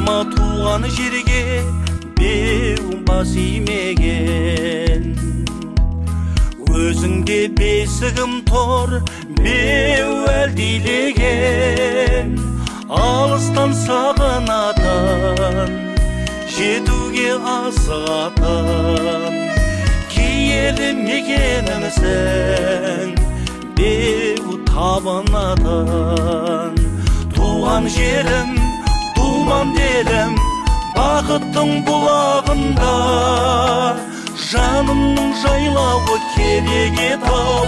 Бар ма туған жерге беу бас имеген? Өзіңде бесігім тұр беу әлдилеген. Алыстан сағынатын, жетуге асығатын киелі мекенімсің беу табынатын. Туған жерім, думан елім, бақыттың бұлағында, жанымның жайлауы кереге тау.